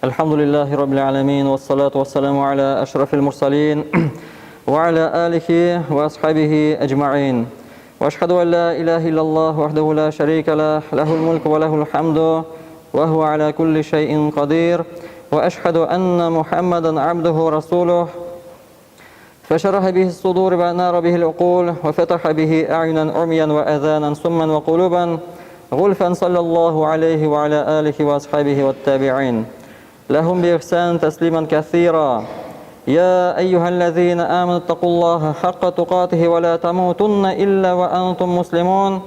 الحمد لله رب العالمين والصلاة والسلام على أشرف المرسلين وعلى آله وأصحابه أجمعين وأشهد أن لا إله إلا الله وحده لا شريك له له الملك وله الحمد وهو على كل شيء قدير وأشهد أن محمدا عبده ورسوله فشرح به الصدور وأنار به العقول وفتح به أعينا عميا وأذانا سما وقلوبا غلفا صلى الله عليه وعلى آله وأصحابه والتابعين لهم بإحسان تسليما كثيرا يا أيها الذين آمنوا اتقوا الله حق تقاته ولا تموتن إلا وأنتم مسلمون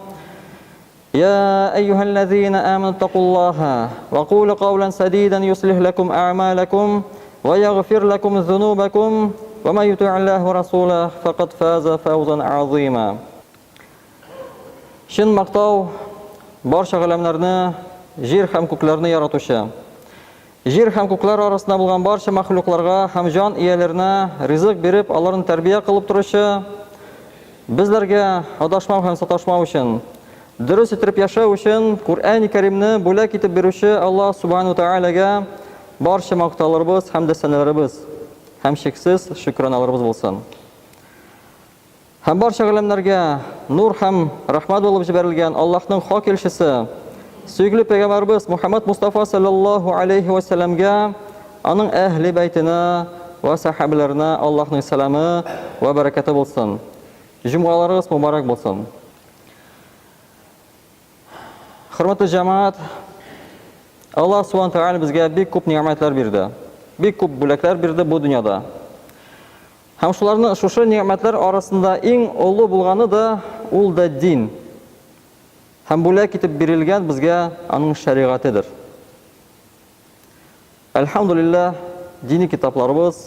يا أيها الذين آمنوا اتقوا الله وقولوا قولا سديدا يصلح لكم أعمالكم ويغفر لكم ذنوبكم وما يطع الله ورسوله فقد فاز فوزا عظيما Чын мактау барча галәмнәрне, җир һәм күкләрне яратучы. Җир һәм күкләр арасында булган барча мәхлукларга һәм җан ияләренә ризык биреп, аларны тәрбия кылып торучы, безләргә адашмау һәм саташмау өчен, дөрес итеп яшәү өчен Коръәни Кәримне бүләк итеп бирүче Аллаһ Субхану Тәгаләгә барча мактауларыбыз һәм дә сәналарыбыз һәм чиксез шөкраналарыбыз булсын. Һәм барча галәмнәргә нур һәм рәхмәт булып җибәрелгән Аллаһның хак илчесе, сөекле пәйгамбәрбез Мухаммад Мустафа саллаллаһу алейхи ва сәлләмгә, аның әһле бәйтенә вә сәхабәләренә Аллаһның сәламе вә бәрәкәте булсын. Җомгаларыгыз мөбарәк булсын. Хөрмәтле җәмәгать, Аллаһ Субхану Тәгалә безгә бик күп нигъмәтләр бирде. Бик күп бүләкләр бирде бу дөньяда. Һәм шуларны шушы нигъмәтләр арасында иң олы булганы да ул да дин. Һәм бүләк итеп бирелгән безгә аның шәригатедер. Әлхәмдулиллаһ, дини китапларыбыз,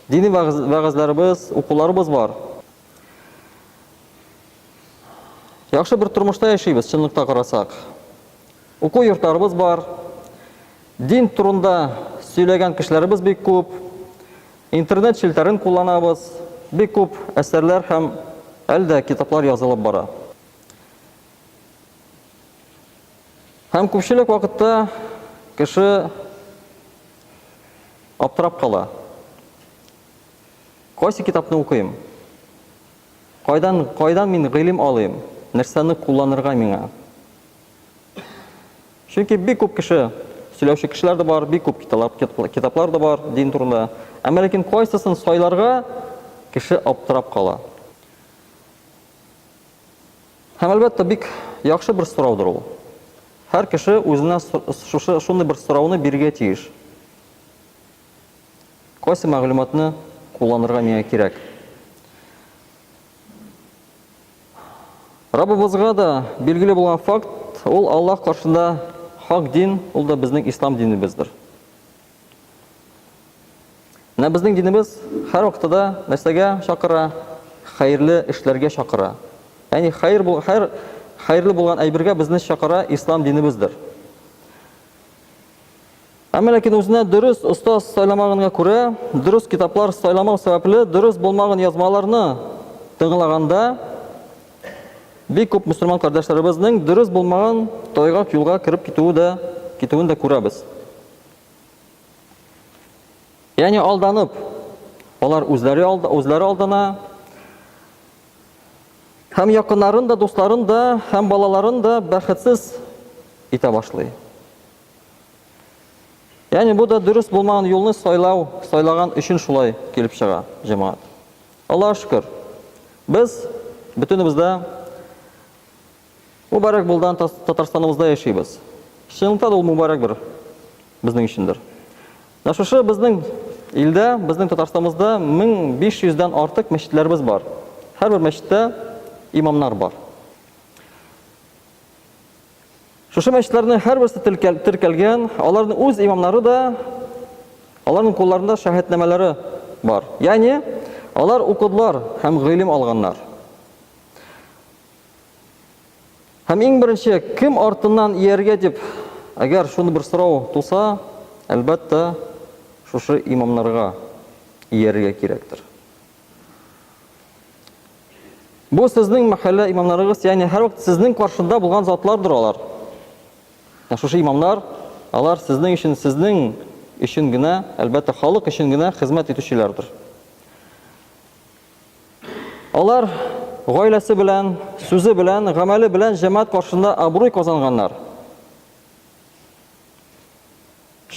дини вәгазьләребез, укуларыбыз бар. Яхшы бер тормышта яшибез, чынлыкта карасак. Уку йортларыбыз бар. Дин турында сөйләгән кешеләребез бик күп. Интернет челтәрен кулланабыз, бик күп әсәрләр һәм әле дә китаплар язылып бара. Һәм күпчелек вакытта кеше аптырап кала. Кайсы китапны укыйм? Кайдан, кайдан мин гыйлем алыйм? Нәрсәне кулланырга миңа? Чөнки бик күп кеше сөйләүче кешеләр дә бар, бик күп китаплар да бар дин турында. Әмма ләкин кайсысын сайларга кеше аптырап кала. Һәм әлбәттә бик яхшы бер сораудыр ул. Һәр кеше үзенә шушы шундый бер сорауны бирергә тиеш. Кайсы мәгълүматны кулланырга миңа кирәк? Раббыбызга да билгеле булган факт, ул Аллаһ каршында хак дин, ул да безнең ислам динебездер. Менә безнең динебез һәр вакытта да нәрсәгә чакыра? Хәерле эшләргә чакыра. Ягъни хәер хәер хәерле булган әйбергә безне чакыра ислам динебездер. Әмма ләкин үзенә дөрес остаз сайламаганга күрә, дөрес китаплар сайламау сәбәпле, дөрес булмаган язмаларны тыңлаганда, бик күп мөселман кардәшләребезнең дөрес булмаган тайгак юлга кереп китүе дә, китүен дә күрәбез. Ягъни алданып, алар үзләре үзләре алдана, һәм якыннарын да, дусларын да, һәм балаларын да бәхетсез итә башлый. Ягъни бу да дөрес булмаган юлны сайлау, сайлаган өчен шулай килеп чыга, җәмәгать. Аллаһ шөкер. Без бөтенебез дә мубарак булдан Татарстаныбызда яшибез. Чынлыкта да ул мубарак бер безнең өчендер. Менә шушы безнең илдә, безнең Татарстаныбызда 1500 дән артык мәчетләребез бар. Һәрбер мәчеттә имамнар бар. Шушы мәчетләрнең һәрберсе теркәлгән, аларның үз имамнары да, аларның кулларында шаһитнамәләре бар. Ягъни алар укыдылар һәм гыйлем алганнар. Һәм иң беренче кем артыннан ияргә дип, әгәр шундый бер сорау туса, әлбәттә, шушы имамнарга иярергә кирәктер. Бу сезнең мәхәллә имамнарыгыз, ягъни һәрвакыт сезнең каршында булган затлардыр алар. Ә шушы имамнар, алар сезнең өчен сезнең өчен генә, әлбәттә, халык өчен генә хезмәт итүчеләрдер. Алар гаиләсе белән, сүзе белән, гамәле белән җәмәгать каршында абруй казанганнар.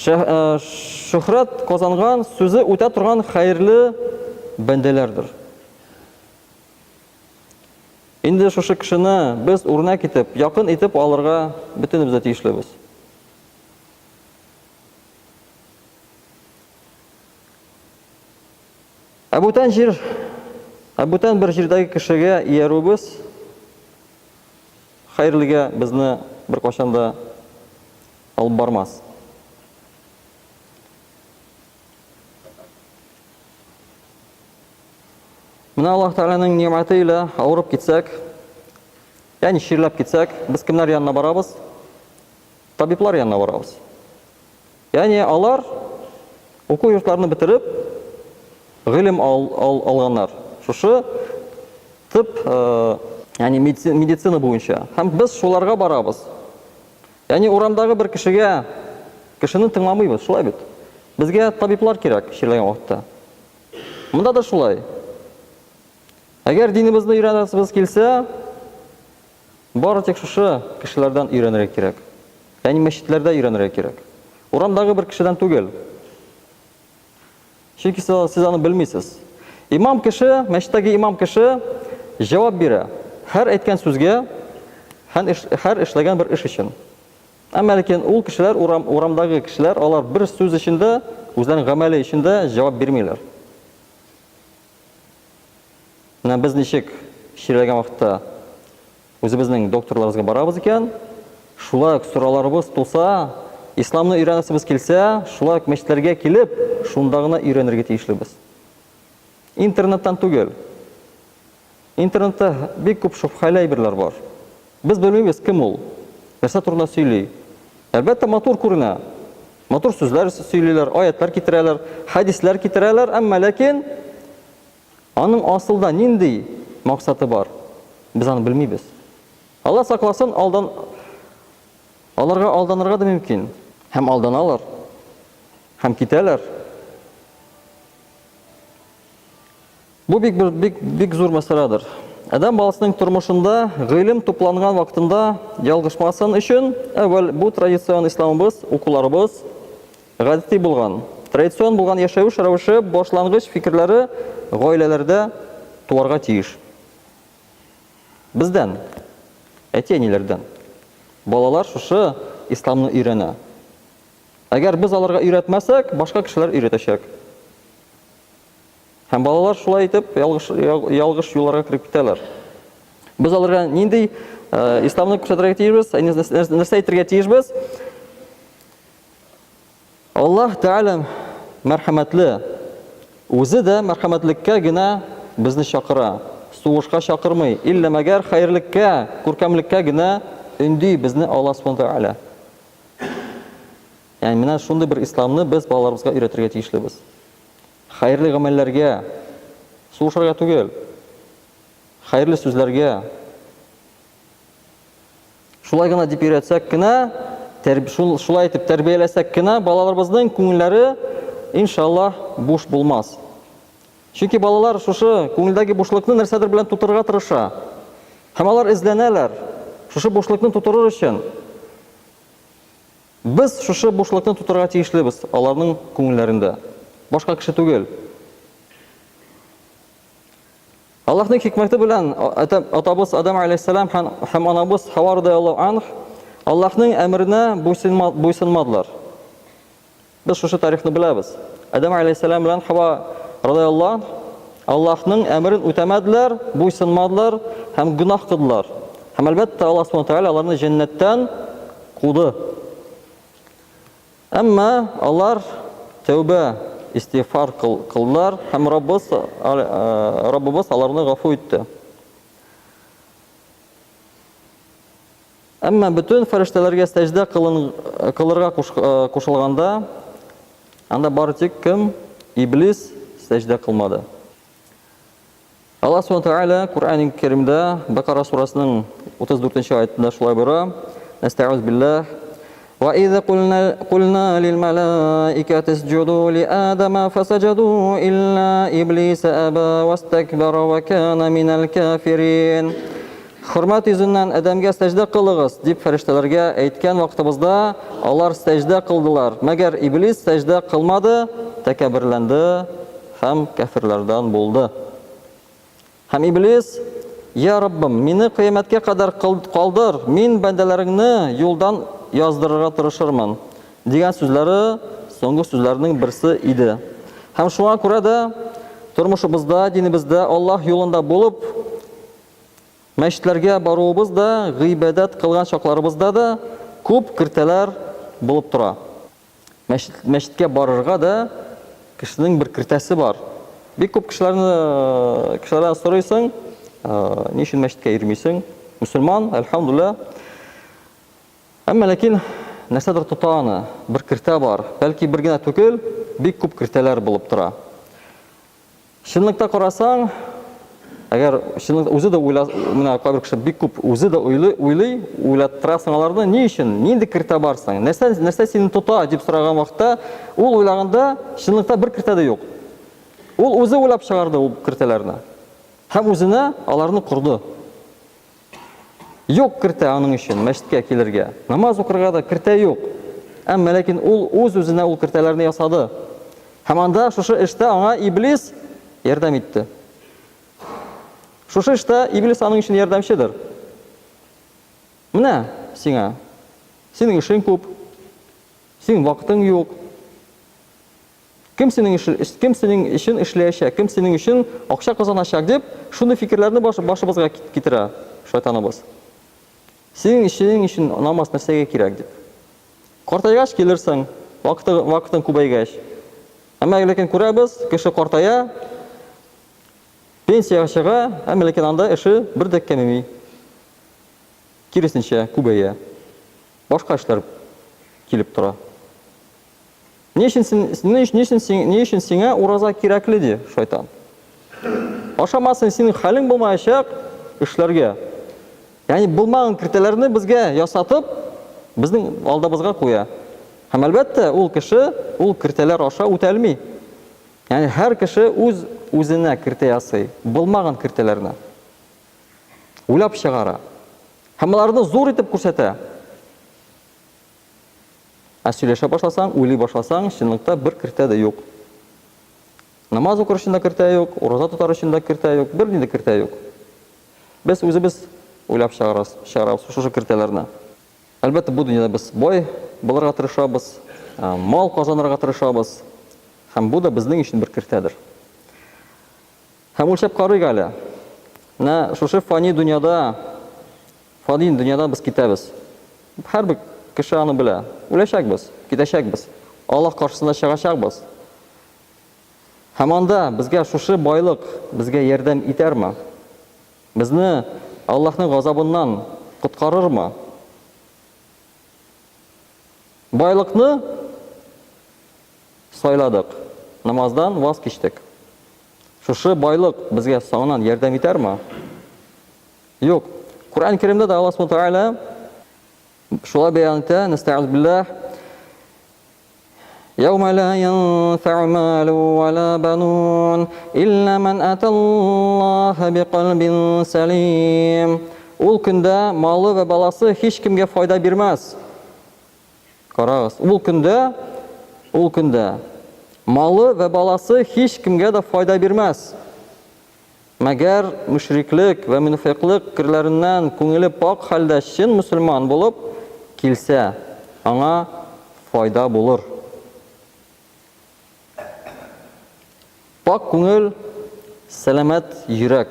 Э, шөһрәт казанган, сүзе үтә торган хәерле бәндәләрдер. Инде шушы кешене без үрнәк итеп, якын итеп алырга бөтенебез дә тиешлебез. Ә бүтән җир, ә бүтән бер җирдәге кешегә иярүебез хәерлегә безне беркайчан да алып бармас. Менә Аллаһ Тәгаләнең ни'мәте илә авырып китсәк, ягъни чирләп китсәк, без кемнәр янына барабыз? Табиблар янына барабыз. Ягъни алар уку йортларны бетереп, гыйлем ал, ал, алганнар. Шушы тып, э, ягъни медицина буенча. Һәм без шуларга барабыз. Ягъни урамдагы бер кешегә кешене тыңламыйбыз, шулай бит? Безгә табиблар кирәк чирләгән вакытта. Монда да шулай. Әгәр динебезне өйрәнәсебез килсә, Бары тик шушы кешеләрдән өйрәнергә кирәк. Ягъни мәчетләрдә өйрәнергә кирәк. Урамдагы бер кешедән түгел. Чөнки сез аны белмисез. Имам кеше, мәчеттәге имам кеше җавап бирә. Һәр әйткән сүзгә, һәр эшләгән бер эш өчен. Әмма ләкин ул кешеләр, урам, урамдагы кешеләр, алар бер сүз өчен дә, үзләренең гамәле өчен дә җавап бирмиләр. Менә без ничек чирләгән вакытта үзебезнең докторларыбызга барабыз икән, шулай ук сорауларыбыз туса, исламны өйрәнәсебез килсә, шулай ук мәчетләргә килеп, шунда гына өйрәнергә тиешлебез. Интернеттан түгел. Интернетта бик күп шөбһәле әйберләр бар. Без белмибез, кем ул, нәрсә турында сөйли. Әлбәттә, матур күренә. Матур сүзләр сөйлиләр, аятлар китерәләр, хәдисләр китерәләр, әмма ләкин аның асылда нинди максаты бар, без аны белмибез. Алла сакласын, алдан аларга алданырга да мөмкин. Һәм алданалар. Һәм китәләр. Бу бик бер бик бик зур мәсьәләдер. Адәм баласының тормышында гыйлем тупланган вакытында ялгышмасын өчен, әүвәл бу традицион исламыбыз, укуларыбыз гадәти булган, традицион булган яшәвеш рәвеше башлангыч фикерләре гаиләләрдә туарга тиеш. Бездән, әти-әниләрдән балалар шушы исламны өйрәнә. Әгәр без аларга өйрәтмәсәк, башка кешеләр өйрәтәчәк. Һәм балалар шулай итеп ялгыш, ялгыш юлларга кереп китәләр. Без аларга нинди э, исламны күрсәтергә тиешбез, нәрсә әйтергә тиешбез? Аллаһ Тәгалә мәрхәмәтле. Үзе дә мәрхәмәтлеккә генә безне чакыра. Сугышка чакырмый, иллә мәгәр хәерлеккә, күркәмлеккә генә өнди безне Аллаһ Субхану Тәгалә. Ягъни менә шундый бер исламны без балаларыбызга өйрәтергә тиешлебез. Хәерле гамәлләргә, сугышырга түгел, хәерле сүзләргә. Шулай гына дип өйрәтсәк кенә, шул, шулай итеп тәрбияләсәк кенә, балаларыбызның күңелләре, иншаллаһ, буш булмас. Чөнки балалар шушы күңелдәге бушлыкны нәрсәдер белән тутырырга тырыша. Һәм алар эзләнәләр, шушы бушлыкны тутырыр өчен. Без шушы бушлыкны тутырырга тиешлебез аларның күңелләрендә. Башка кеше түгел. Аллаһның хикмәте белән атабыз Адам алейһиссалам һәм анабыз Хава радияллаһу анх Аллаһның әмеренә буйсынмадылар. Без шушы тарихны беләбез. Адам алейһиссалам белән Хава радияллаһу анх Аллаһның әмерен үтәмәделәр, буйсынмадылар һәм гөнаһ кылдылар. Һәм әлбәттә Аллаһ субхана тәгалә аларны җәннәттән куды. Әмма алар тәүбә, истигъфар кылдылар һәм Раббыбыз, Раббыбыз аларны гафу итте. Әмма бөтен фәрештәләргә сәҗдә кылын, кылырга кушылганда, анда бары тик кем? Иблис сәҗдә кылмады. Аллаһ Субхану Тәгалә Коръән Кәримдә Бакара сурасының 34 нче аятында шулай боера: Нәстәгыйз биллаһ. وإذ قلنا, قلنا للملائكة اسجدوا لآدم فسجدوا إلا إبليس أبى واستكبر وكان من الكافرين Хөрмәт йөзеннән Адәмгә сәҗдә кылыгыз, дип фәрештәләргә әйткән вакытыбызда алар сәҗдә кылдылар. Мәгәр Иблис сәҗдә кылмады, тәкәбберләнде һәм кәферләрдән булды. Һәм Иблис, Йа Раббым, мине кыямәткә кадәр калдыр, мин бәндәләреңне юлдан яздырырга тырышырмын, дигән сүзләре соңгы сүзләрнең берсе иде. Һәм шуңа күрә дә тормышыбызда, динебездә Аллаһ юлында булып, мәчетләргә баруыбыз да, гыйбадәт кылган чакларыбызда да күп киртәләр булып тора. Мәчет, мәчеткә барырга да кешенең бер киртәсе бар. Бик күп кешеләрне кешеләрдән сорыйсың, ни өчен мәчеткә йөрмисең? Мөселман, әлхәмдулилла. Әмма ләкин нәрсәдер тота аны, бер киртә бар. Бәлки бер генә түгел, бик күп киртәләр булып тора. Чынлыкта карасаң, әгәр чынлыкта үзе дә уйла, менә кайбер кеше бик күп үзе дә уйлый, уйлый, уйлаттырасың аларны, ни өчен, нинди киртә бар соң, нәрсә, нәрсә сине тота дип сораган вакытта, ул уйлаганда чынлыкта бер киртә дә юк. Ул үзе уйлап чыгарды ул киртәләрне. Һәм үзенә аларны корды. Юк киртә аның өчен мәчеткә килергә. Намаз укырга да киртә юк. Әмма ләкин ул үз-үзенә ул киртәләрне ясады. Һәм анда шушы эштә аңа иблис ярдәм итте. Шушы эштә иблис аның өчен ярдәмчедер. Менә сиңа. Синең эшең күп. Синең вакытың юк. Кем синең өчен, кем синең өчен эшләячәк, кем синең өчен акча казаначак дип, шундый фикерләрне баш, башыбызга китерә шайтаныбыз. Синең синең өчен намаз нәрсәгә кирәк дип. Картайгач килерсең, вакыты, вакытың күбәйгәч. Әмма ләкин күрәбез, кеше картая, пенсиягә чыга, әмма ләкин анда эше бер дә кәмеми. Киресенчә, күбәя. Башка эшләр килеп тора. Ни өчен син, ни өчен, ни өчен, ни өчен сиңа ураза кирәкле ди шайтан. Ашамасын синең хәлең булмаячак эшләргә. Ягъни булмаган киртәләрне безгә ясатып, безнең алдыбызга куя. Һәм әлбәттә, ул кеше ул киртәләр аша үтәлми. Ягъни һәр кеше үз үзенә киртә ясый, булмаган киртәләрне. Уйлап чыгара. Һәм аларны зур итеп күрсәтә. Ә сөйләшә башласаң, уйлый башласаң, чынлыкта бер киртә дә юк. Намаз укыр өчен дә киртә юк, ураза тотар өчен дә киртә юк, берни дә киртә юк. Без үзебез уйлап чыгарабыз, чыгарабыз шушы киртәләрне. Әлбәттә, бу дөньяда без бай булырга тырышабыз, мал казанырга тырышабыз. Һәм бу да безнең өчен бер киртәдер. Һәм үлчәп карыйк әле. Менә шушы фани дөньяда Фани дөньядан без китәбез. Һәрбер кеше аны белә. Үләчәкбез, китәчәкбез. Аллаһ каршысына чыгачакбыз. Һәм анда безгә шушы байлык безгә ярдәм итәрме? Безне Аллаһның газабыннан коткарырмы? Байлыкны сайладык, намаздан ваз кичтек. Шушы байлык безгә соңыннан ярдәм итәрме? Юк. Коръән Кәримдә дә Аллаһ Субхану Тәгалә шулай бәян итә, нәстәгыйз билләһ. Яума ла янфау малу ва ла банун илла ман аталлаһа биқалбин салим. Ул көндә малы вә баласы һич кемгә файда бирмәс. Карагыз, ул көндә, ул көндә малы вә баласы һич кемгә дә файда бирмәс. Мәгәр мөшриклек вә мөнафикълык керләреннән күңеле пакь хәлдә чын мөселман булып килсә, аңа файда булыр. Пакь күңел, сәламәт йөрәк.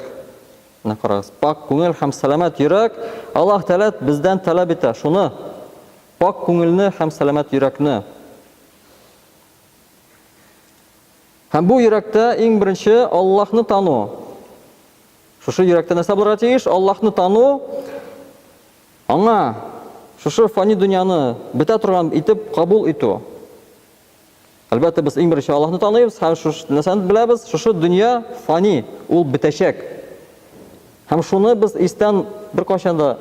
Менә карагыз, пакь күңел һәм сәламәт йөрәк Аллаһ Тәгалә бездән таләп итә шуны. Пакь күңелне һәм сәламәт йөрәкне. Һәм бу йөрәктә иң беренче Аллаһны тану. Шушы йөрәктә нәрсә булырга тиеш? Аллаһны тану, аңа шушы фани дөньяны бетә торган итеп кабул итү. Әлбәттә, без иң беренче Аллаһны таныйбыз һәм шушы нәрсәне беләбез, шушы дөнья фани, ул бетәчәк. Һәм шуны без истән беркайчан да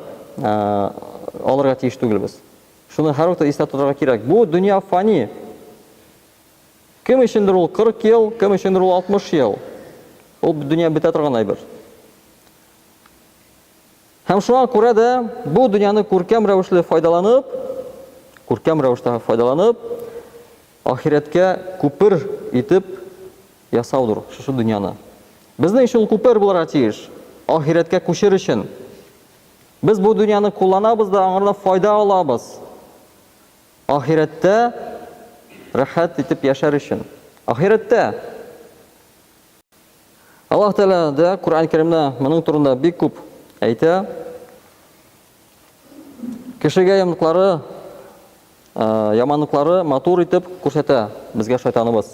алырга тиеш түгелбез. Шуны һәрвакыт истә тотарга кирәк. Бу дөнья фани. Кем өчендер ул 40 ел, кем өчендер ул 60 ел. Ул дөнья бетә торган әйбер. Һәм шуңа күрә дә бу дөньяны күркәм рәвешле файдаланып, күркәм рәвештә файдаланып, ахирәткә күпер итеп ясаудыр шушы дөньяны. Безнең өчен ул күпер булырга тиеш, ахирәткә күчер өчен. Без бу дөньяны кулланабыз да аңардан файда алабыз. Ахирәттә рәхәт итеп яшәр өчен. Ахирәттә Аллаһ Тәгалә дә Коръән Кәримдә моның турында бик күп әйтә. Кешегә яманлыклары, яманлыклары матур итеп күрсәтә безгә шайтаныбыз.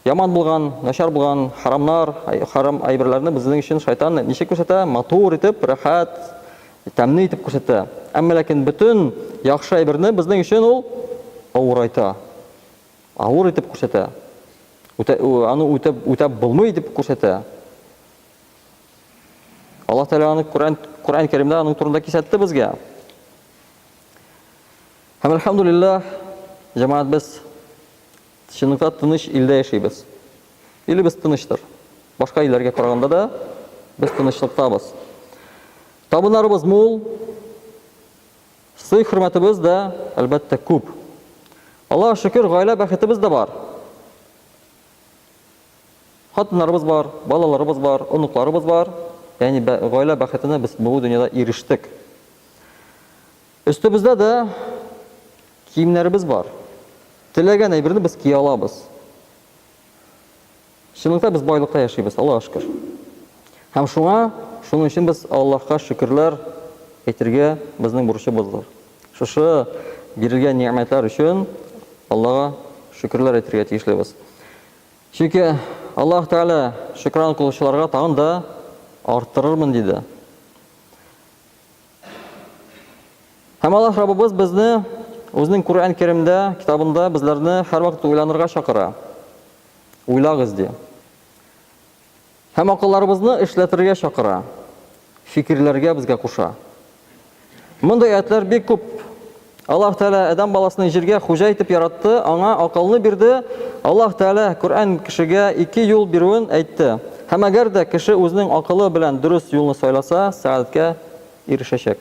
Яман булган, начар булган харамнар, харам әйберләрне безнең өчен шайтан ничек күрсәтә? Матур итеп, рәхәт, тәмле итеп күрсәтә. Әмма ләкин бөтен яхшы әйберне безнең өчен ул авырайта. Авыр итеп күрсәтә. Үтә, аны үтәп, үтәп булмый дип күрсәтә. Аллаһ Тәгалә аны Коръән Коръән Кәримдә аның турында кисәтте безгә. Һәм әлхәмдулиллаһ, җәмәгать без чынлыкта тыныч илдә яшибез. Илебез тынычтыр. Башка илләргә караганда да без тынычлыктабыз. Табыннарыбыз мул, Сый-хөрмәтебез дә, әлбәттә, күп. Аллаһка шөкер, гаилә бәхетебез дә бар. Хатыннарыбыз бар, балаларыбыз бар, оныкларыбыз бар. Ягъни гаилә бәхетенә без бу дөньяда ирештек. Өстебездә дә киемнәребез бар. Теләгән әйберне без кия алабыз. Чынлыкта без байлыкта яшибез, Аллаһка шөкер. Һәм шуңа, шуның өчен без Аллаһка шөкерләр әйтергә безнең бурычыбыздыр. Шушы бирелгән нигъмәтләр өчен Аллаһка шөкерләр әйтергә тиешлебез. Чөнки Аллаһ Тәгалә шөкран кылучыларга тагын да арттырырмын диде. Һәм Аллаһ Раббыбыз безне үзенең Коръән Кәримдә, китабында безләрне һәрвакыт уйланырга чакыра. Уйлагыз, ди. Һәм акылларыбызны эшләтергә чакыра, фикерләргә безгә куша. Мондый аятлар бик күп. Аллаһ Тәгалә адәм баласын җиргә хуҗа итеп яратты, аңа акылны бирде. Аллаһ Тәгалә Коръән кешегә ике юл бирүен әйтте. Һәм әгәр дә кеше үзенең акылы белән дөрес юлны сайласа, сәгадәткә ирешәчәк.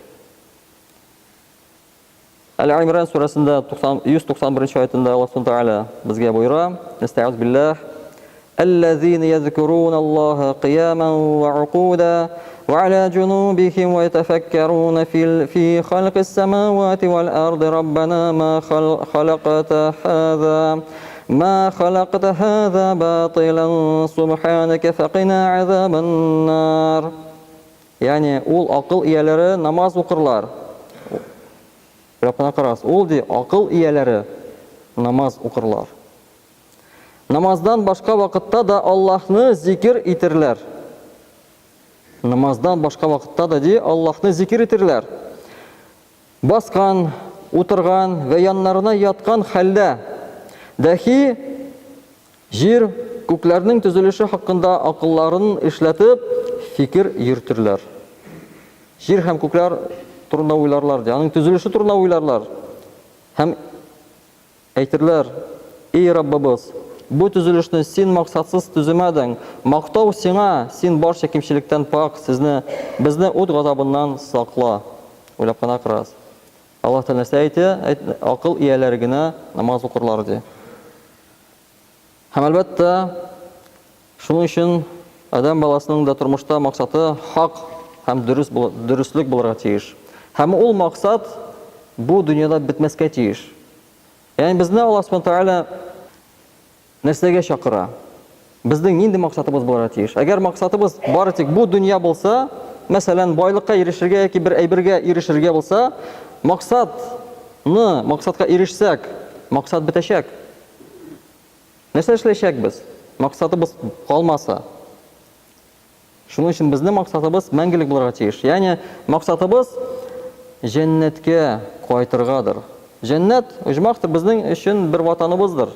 Әл-Имран сүрәсендә 191 аятында Аллаһ Субхану Тәгалә безгә боера: Нәстәгыйз биллаһ. Әлләзина язкурун Аллаһа кыяман ва укуда ва аля җунубихим ва ятафаккарун фил фи халкис самавати вал арды раббана ма халакта хаза ма халакта хаза батилан субханака факина азабан нар. Ягъни ул акыл ияләре намаз укырлар. Уйлап кына карагыз, ул ди акыл ияләре намаз укырлар. Намаздан башка вакытта да Аллаһны зикер итерләр. Намаздан башка вакытта да ди Аллаһны зикер итерләр. Баскан, утырган вә яннарына яткан хәлдә дәхи Җир, күкләрнең төзелеше хакында акылларын эшләтеп, фикер йөртерләр. Җир һәм күкләр турында уйларлар, ди. Аның төзелеше турында уйларлар. Һәм әйтерләр, Эй, Раббыбыз, бу төзелешне син максатсыз төземәдең. Мактау сиңа, син барча кимчелектән пакь, сезне, безне ут газабыннан сакла. Уйлап кына карагыз. Аллаһ Тәгалә нәрсә әйтә? Акыл ияләре генә намаз укырлар, ди. Һәм әлбәттә, шуның өчен адәм баласының да тормышта максаты хак һәм дөрес дөреслек булырга тиеш. Һәм ул максат бу дөньяда бетмәскә тиеш. Ягъни безне Аллаһ Субхану Тәгалә нәрсәгә чакыра? Безнең нинди максатыбыз булырга тиеш? Әгәр максатыбыз бары тик бу дөнья булса, мәсәлән, байлыкка ирешергә яки бер әйбергә ирешергә булса, максатны, максатка ирешсәк, максат бетәчәк. Нәрсә эшләячәкбез? Максатыбыз калмаса. Шуның өчен безнең максатыбыз мәңгелек булырга тиеш. Ягъни максатыбыз җәннәткә кайтыргадыр. Җәннәт оҗмахтыр безнең өчен бер ватаныбыздыр.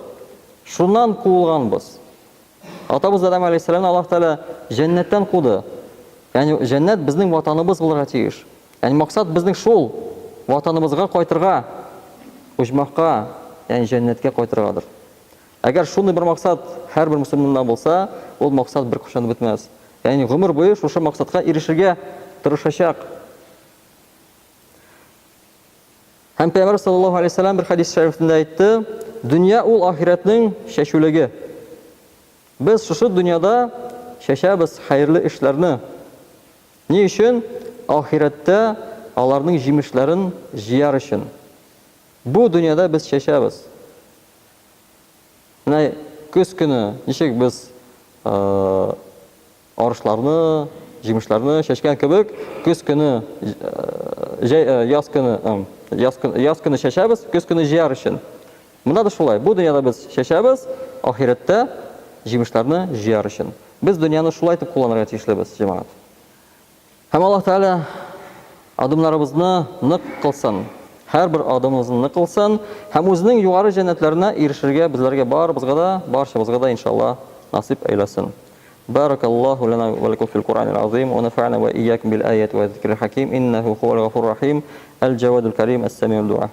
Шуннан куылганбыз. Атабыз Адәм алейһиссәламны Аллаһ Тәгалә җәннәттән куды. Ягъни җәннәт безнең ватаныбыз булырга тиеш. Ягъни максат безнең шул, ватаныбызга кайтырга. Оҗмахка, ягъни җәннәткә кайтыргадыр. Әгәр шундый бер максат һәрбер мөселманда булса, ул максат беркайчан да бетмәс. Ягъни гомер буе шушы максатка ирешергә тырышачак. Һәм Пәйгамбәр саллаллаһу алейһи вәсәлләм бер хәдис шәрифендә әйтте, дөнья ул ахирәтнең чәчүлеге. Без шушы дөньяда чәчәбез хәерле эшләрне. Ни өчен? Ахирәттә аларның җимешләрен җыяр өчен. Бу дөньяда без чәчәбез. Менә көз көне ничек без арышларны, җимешләрне чәчкән кебек, көз көне, җәй, яз көне, яз көне, яз көне чәчәбез, көз көне җыяр өчен. Монда да шулай. Бу дөньяда без чәчәбез, ахирәттә җимешләрне җыяр өчен. Без дөньяны шулай итеп кулланырга тиешлебез, җәмәгать. Һәм Аллаһ Тәгалә адымнарыбызны нык кылсын. Һәрбер адымыбызны нык кылсын һәм үзенең югары җәннәтләренә ирешергә безләргә барыбызга да, барчабызга да иншаллаһ насыйп әйләсен. Баракаллаһу лана ва лакум фил Куранил азим ва нафа'на ва иякум бил аяти ва зикрил хаким иннаху хуал гафур рахим әл-җавадул карим әс-самиул дуа.